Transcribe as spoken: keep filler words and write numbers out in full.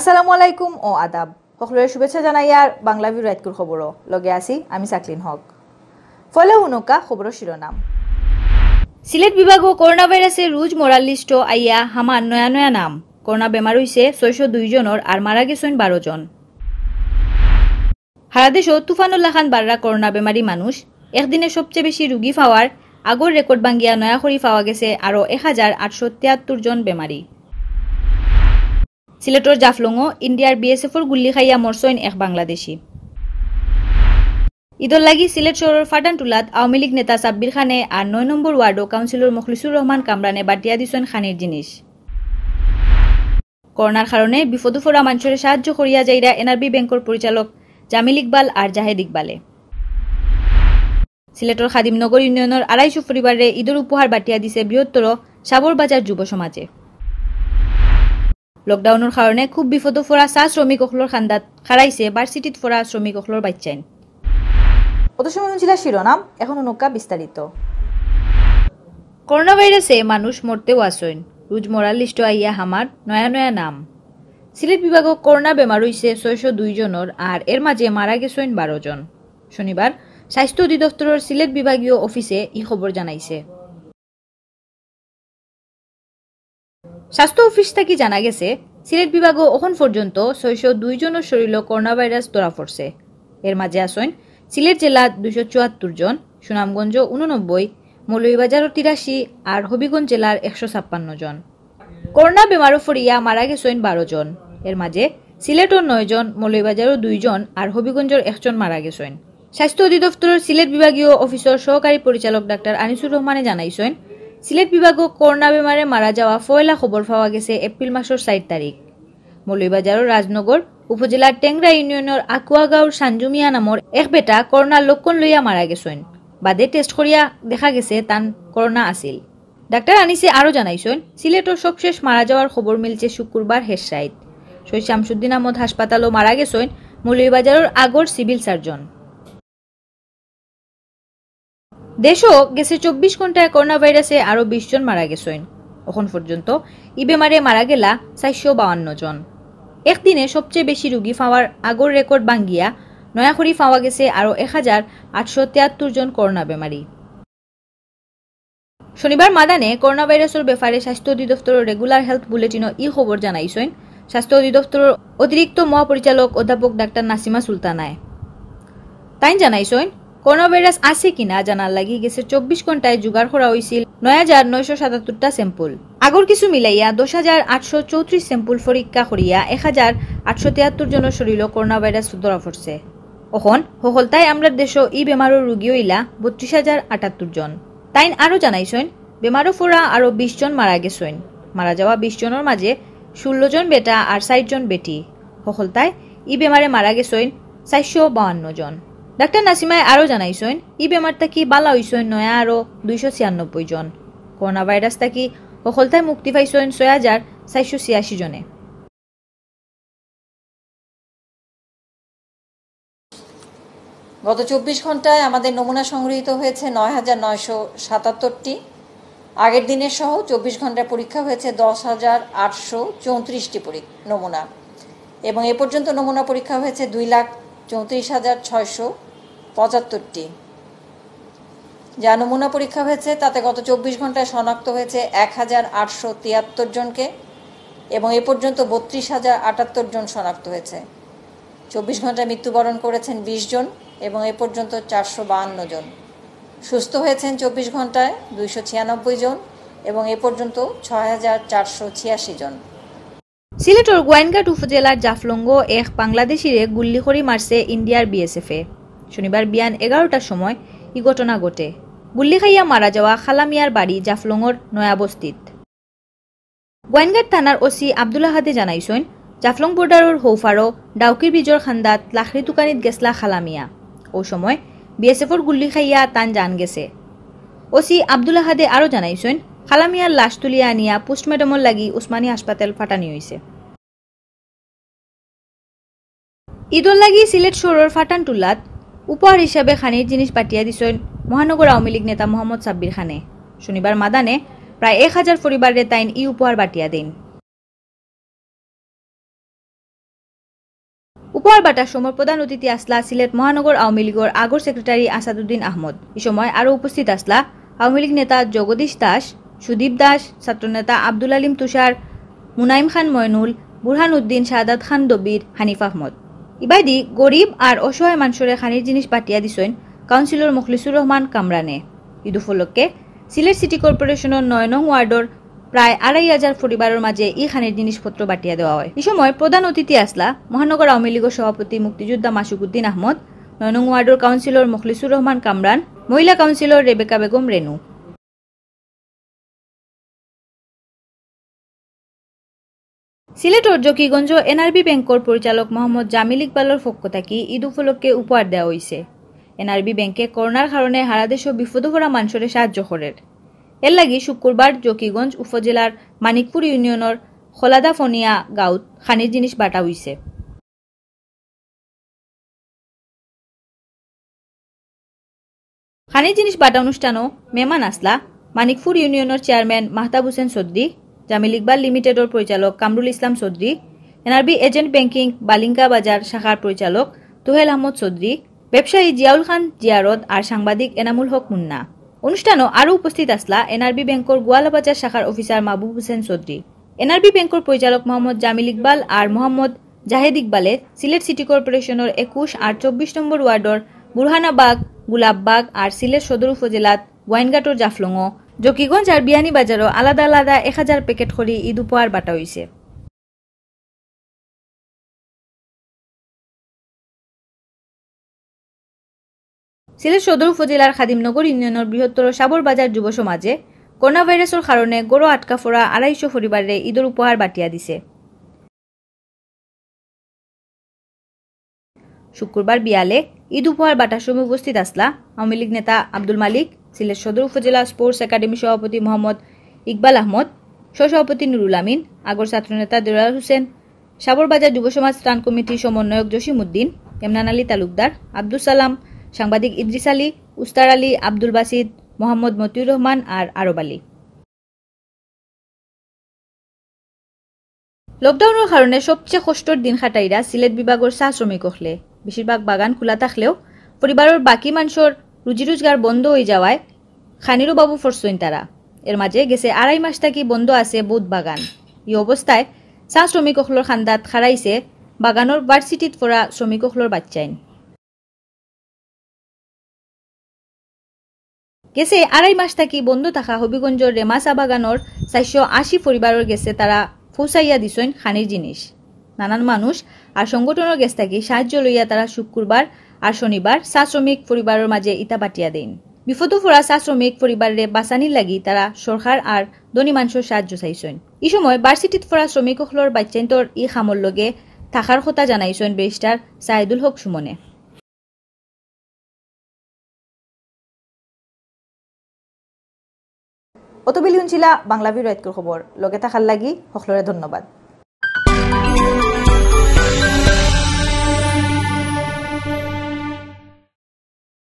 আসসালামু আলাইকুম ও আদাব। সকলরে শুভেচ্ছা জানাইয়ার বাংলা ভিউ রাইতকুর খবরও। লগে আছি আমি সাকলিন হক। ফলে হুনউক্কা খবরর শিরোনাম। সিলেট বিভাগও করোনা ভাইরাসে রুজ মরার লিস্টো আইয়া হামার নয়া নয়া নাম। করোনা বেমার অইছে ছয়শো দুই জনর আর মারা গেছইন বারো জন। হারা দেশো তুফানুল্লাহ খান বাররা করোনা বেমারি মানুষ। একদিনে সবচেয়ে বেশি রুগী পাওয়ার আগর রেকর্ড ভাঙ্গিয়া নয়া করি পাওয়া গেছে আরও এক হাজার আটশো তিয়াত্তর জন বেমারি। সিলেটর জাফলংও ইন্ডিয়ার বিএসএফর গুল্লি খাইয়া মরছইন এক বাংলাদেশি। ইদর লাগি সিলেট শহরর ফাটানটুলাত আওয়ামী লীগ নেতা সাব্বির খানে আর নয় নম্বর ওয়ার্ডও কাউন্সিলর মখলিসুর রহমান কামরানে বাটিয়া দিছইন খানির জিনিস। করোনার কারণে বিপদো পড়া মানষরে সাহায্য করিয়া যাইরা এনআরবি ব্যাংকর পরিচালক জামিল ইকবাল আর জাহেদ ইকবালে। সিলেটর খাদিমনগর ইউনিয়নর আড়াইশো পরিবাররে ইদর উপহার বাটিয়া দিছে বৃহত্তর সাবর বাজার যুব সমাজে। লকডাউনর কারণে খুব বিপদো পড়া চা শ্রমিক অকলর কান্দাত খাড়াইছে ভার্সিটিত পড়া শ্রমিক অকলর বাইচ্চাইন। অত সময় হুনছিলা শিরোনাম, এখন হুনউক্কা বিস্তারিত। করোনা ভাইরাসে মানুষ মরতেও আছইন, রুজ মরার লিস্টো আইয়া হামার নয়া নয়া নাম। সিলেট বিভাগও করোনা বেমার অইছে ছয়শো দুই জনর, আর এর মাঝে মারা গেছইন বারো জন। শনিবার স্বাস্থ্য অধিদপ্তরর সিলেট বিভাগীয় অফিসে ই খবর জানাইছে। স্বাস্থ্য অফিস থাকি জানা গেছে, সিলেট বিভাগও অখন পর্যন্ত ছয়শো দুই জনর শরীরো করোনা ভাইরাস ধরা পড়ছে। এর মাঝে আছইন সিলেট জেলাত দুইশো চুয়াত্তর জন, সুনামগঞ্জ ঊননব্বই, মৌলভীবাজারও তিরাশি আর হবিগঞ্জ জেলার একশো ছাপ্পান্ন জন। করোনা বেমারো পড়িয়া মারা গেছইন বারো জন। এর মাঝে সিলেটর নয় জন, মৌলভীবাজারও দুই জন আর হবিগঞ্জর একজন মারা গেছইন। স্বাস্থ্য অধিদপ্তরর সিলেট বিভাগীয় অফিসর সহকারী পরিচালক ডাক্তার আনিসুর রহমানে জানাইছইন, সিলেট বিভাগও করোনা বেমারে মারা যাওয়া পয়লা খবর পাওয়া গেছে এপ্রিল মাসর চাইর তারিখ। মৌলভীবাজারর রাজনগর উপজেলার টেংরা ইউনিয়নর আকুয়াগাঁওর সাঞ্জু মিয়া নামর এক বেটা করোনার লক্ষণ লইয়া মারা গেছইন। বাদে টেস্ট করিয়া দেখা গেছে তান করোনা আছিল। ডাক্তার আনিসে আরও জানাইছইন, সিলেটর সবশেষ মারা যাওয়ার খবর মিলছে শুক্রবার হেরসাইত। শহীদ শামসুদ্দিন আহমদ হাসপাতালও মারা গেছইন মৌলভীবাজারর আগর সিভিল সার্জন। দেশও গেছে চব্বিশ ঘন্টায় করোনা ভাইরাসে আরও বিশ জন মারা গেছইন। অখন পর্যন্ত ই বেমারে মারা গেলা চাইরশো বাউান্ন জন। একদিনে সবচেয়ে বেশি রুগী পাওয়ার আগর রেকর্ড ভাঙ্গিয়া নয়া করি পাওয়া গেছে আরও এক হাজার আটশো তিয়াত্তর জন করোনা বেমারি। শনিবার মাদানে করোনা ভাইরাসর ব্যাপারে স্বাস্থ্য অধিদপ্তরর রেগুলার হেলথ বুলেটিনো ই খবর জানাইছইন স্বাস্থ্য অধিদপ্তরর অতিরিক্ত মহাপরিচালক অধ্যাপক ডাক্তার নাসিমা সুলতানায়। তাইন জানাইছইন, করোনা ভাইরাস আছে কিনা জানার লাগি গেছে চব্বিশ ঘন্টায় জোগাড় করা অইছিল নয় হাজার নয়শো সাতাত্তরটা স্যাম্পল। আগর কিছু মিলাইয়া দশ হাজার আটশো চৌত্রিশ স্যাম্পল পরীক্ষা করিয়া এক হাজার আটশো তিয়াত্তর জনর শরীরো করোনা ভাইরাস ধরা পড়ছে। অখন হকলতায় আমরার দেশো ই বেমারর রুগী অইলা বত্রিশ হাজার আটাত্তর জন। তাইন আরও জানাইছইন, বেমারো পড়া আরও বিশ জন মারা গেছইন। মারা যাওয়া বিশ জনর মাঝে ষোলো জন বেটা আর চাইর জন বেটি। হকলতায় ই বেমারে মারা গেছইন চাইরশো বাউান্ন জন। ডাক্তার নাসিমায় আরও জানাইছইন, ই বেমার থাকি বালা অইছইন নয়া আরও দুইশো ছিয়ানব্বই জন। করোনা ভাইরাস থাকি হকলতায় মুক্তি পাইছইন ছয় হাজার চাইরশো ছিয়াশি জনে। গত চব্বিশ ঘন্টায় আমাদের নমুনা সংগৃহীত হয়েছে নয় হাজার নয়শো সাতাত্তরটি। আগের দিনের সহ চব্বিশ ঘন্টায় পরীক্ষা হয়েছে দশ হাজার আটশো চৌত্রিশটি পরী-, নমুনা এবং এ পর্যন্ত নমুনা পরীক্ষা হয়েছে দুই লাখ চৌত্রিশ হাজার ছয়শো পঁচাত্তরটি। যা নমুনা পরীক্ষা হয়েছে, তাতে গত চব্বিশ ঘন্টায় শনাক্ত হয়েছে এক হাজার আটশো তিয়াত্তর জনকে এবং এ পর্যন্ত বত্রিশ হাজার আটাত্তর জন শনাক্ত হয়েছে। চব্বিশ ঘন্টায় মৃত্যুবরণ করেছেন বিশ জন এবং এ পর্যন্ত চারশো বাহান্ন জন। সুস্থ হয়েছেন চব্বিশ ঘন্টায় দুইশো ছিয়ানব্বই জন এবং এ পর্যন্ত ছয় হাজার চারশো ছিয়াশি জন। সিলেটর গোয়াইনঘাট উপজেলার জাফলংগো এক বাংলাদেশিরে গুল্লি করি মারছে ইন্ডিয়ার বিএসএফে। শনিবার বিয়ান এগারোটার সময় ই ঘটনা ঘটে। গুল্লি খাইয়া মারা যাওয়া খালামিয়ার বাড়ি জাফলংগর নয়াবস্তিত। গোয়াইনঘাট থানার ওসি আব্দুল আহাদে জানাইছইন, জাফলং বর্ডারর হৌফারো ডাউকির ব্রিজর খান্দাত লাখড়ি দোকানিত গেছলা খালামিয়া। অউ সময় বিএসএফর গুল্লি খাইয়া তান জান গেছে। ওসি আব্দুল আহাদে আরও জানাইছইন, খালামিয়ার লাশ তুলিয়া আনিয়া পোস্টমর্টমর লাগি উসমানী হাসপাতাল ফাটানি অইছে। ইদর লাগি সিলেট শহরর ফাটানটুলাত উপহার হিসাবে খানির জিনিস বাটিয়া দিছইন মহানগর আওয়ামী লীগ নেতা মোহাম্মদ সাব্বির খানে। শনিবার মাদানে প্রায় এক হাজার পরিবাররে তাইন ই উপহার বাটিয়া দেইন। উপহার বাটার সময় প্রধান অতিথি আছলা সিলেট মহানগর আওয়ামী লীগর আগর সেক্রেটারি আসাদুদ্দিন আহমদ। ই সময় আরো উপস্থিত আছলা আওয়ামী লীগ নেতা জগদীশ দাস, সুদীপ দাস, ছাত্রনেতা আব্দুল আলিম তুষার, মুনাইম খান ময়নুল, বুরহান উদ্দিন, শাহাদাত খান দবির, হানিফ আহমদ। ইবাদি গরিব আর অসহায় মানষরে খানির জিনিস বাটিয়া দিছইন কাউন্সিলর মুখলিসুর রহমান কামরানে। ঈদ উপলক্ষে সিলেট সিটি কর্পোরেশনর নয় নং ওয়ার্ডর প্রায় আড়াই হাজার পরিবারর মাঝে ই খানির জিনিসপত্র বাটিয়া দেওয়া অয়। ই সময় প্রধান অতিথি আছলা মহানগর আওয়ামী লীগর সভাপতি মুক্তিযোদ্ধা মাসুক উদ্দিন আহমদ, নয় নং ওয়ার্ডর কাউন্সিলর মুখলিসুর রহমান কামরান, মহিলা কাউন্সিলর রেবেকা বেগম রেনু। সিলেটর জকিগঞ্জ এনআরবি ব্যাংকর পরিচালক মোহাম্মদ জামিল ইকবালর পক্ষ থাকি ঈদ উপলক্ষে উপহার দেওয়া অইছে। এনআরবি ব্যাংকে করোনার কারণে হারা দেশো বিপদো পড়া মানষরে সাহায্য করের। এর লাগি শুক্রবার জকিগঞ্জ উপজেলার মানিকপুর ইউনিয়নর খোলাদা ফনিয়া গাঁওত খানির জিনিস বাটা অইছে। খানির জিনিস বাটা অনুষ্ঠানো মেহমান আছলা মানিকপুর ইউনিয়নর চেয়ারম্যান মাহতাব হোসেন চৌধুরী, জামিল ইকবাল লিমিটেডর পরিচালক কামরুল ইসলাম চৌধুরী, এনআরবি এজেন্ট ব্যাংকিং বালিঙ্গা বাজার শাখার পরিচালক তুহেল আহমদ চৌধুরী, ব্যবসায়ী জিয়াউল খান জিয়ারত আর সাংবাদিক এনামুল হক মুন্না। অনুষ্ঠানো আরো উপস্থিত আছলা এনআরবি ব্যাংকর গোয়ালাবাজার শাখার অফিসার মাহবুব হোসেন চৌধুরী। এনআরবি ব্যাংকর পরিচালক মোহাম্মদ জামিল ইকবাল আর মোহাম্মদ জাহেদ ইকবালে সিলেট সিটি কর্পোরেশনর একুশ আর চব্বিশ নম্বর ওয়ার্ডর বুরহানাবাগ, গোলাপবাগ আর সিলেট সদর উপজেলাত ওয়াইনঘাটর জাফলংও, জকিগঞ্জ আর বিয়ানীবাজারও আলাদা আলাদা এক হাজার প্যাকেট করি ঈদ উপহার বাটা অইছে। সিলেট সদর উপজেলার খাদিমনগর ইউনিয়নর বৃহত্তর সাবর বাজার যুব সমাজে করোনা ভাইরাসর কারণে ঘরো আটকা পড়া আড়াইশো পরিবাররে ঈদর উপহার বাটিয়া দিছে। শুক্রবার বিয়ালে ঈদ উপহার বাটার সময় উপস্থিত আছলা আওয়ামী লীগ নেতা আব্দুল মালিক, সিলেট সদর উপজেলা স্পোর্টস একাডেমি সভাপতি মোহাম্মদ ইকবাল আহমদ, সহসভাপতি নুরুল আমিন, আগর ছাত্রনেতা দেলোয়ার হোসেন, সাবর বাজার যুব সমাজ ত্রাণ কমিটির সমন্বয়ক জসিম উদ্দিন, এমনান আলী তালুকদার, আব্দুস সালাম, সাংবাদিক ইদ্রিস আলী, উস্তার আলী, আব্দুল বাসিদ, মোহাম্মদ মতিউর রহমান আর আরব আলী। লকডাউনর কারণে সবচেয়ে কষ্টর দিন কাটাইরা সিলেট বিভাগর চা শ্রমিক অকলে। বেশিরভাগ বাগান খোলা থাকলেও পরিবারর বাকি মানষর রুজি রোজগার বন্ধ অই যাওয়ায় খানির অভাবো পড়ছইন তারা। এর মাঝে গেছে আড়াই মাস থাকি বন্ধ আছে বউত বাগান। ই অবস্থায় চা শ্রমিক অকলর কান্দাত খাড়াইছে বাগানর ভার্সিটিত পড়া শ্রমিক অকলর বাচ্চাইন। গেছে আড়াই মাস থাকি বন্ধ থাকা হবিগঞ্জর রেমা চা বাগানর চাইরশো আশি পরিবারর গেছে তারা পৌঁছাইয়া দিছইন খানির জিনিস। নানান মানুষ আর সংগঠনর গেছ থাকি সাহায্য লইয়া তারা শুক্রবার আর শনিবার চা শ্রমিক পরিবারর মাঝে ইতা বাটিয়া দেইন। বিপদো পড়া চা শ্রমিক পরিবাররে বাঁচানির লাগি তারা সরকার আর ধনী মানষর সাহায্য চাইছইন। ই সময় ভার্সিটিত পড়া শ্রমিক অকলর বাচ্চাইন্তর ই কামর লগে থাকার কথা জানাইছইন ব্যারিস্টার সাইদুল হক সুমনে। অতবেলি হুনছিলা বাংলা ভিউ রাইতকুর খবর। লগে থাকার লাগি হকলরে ধন্যবাদ।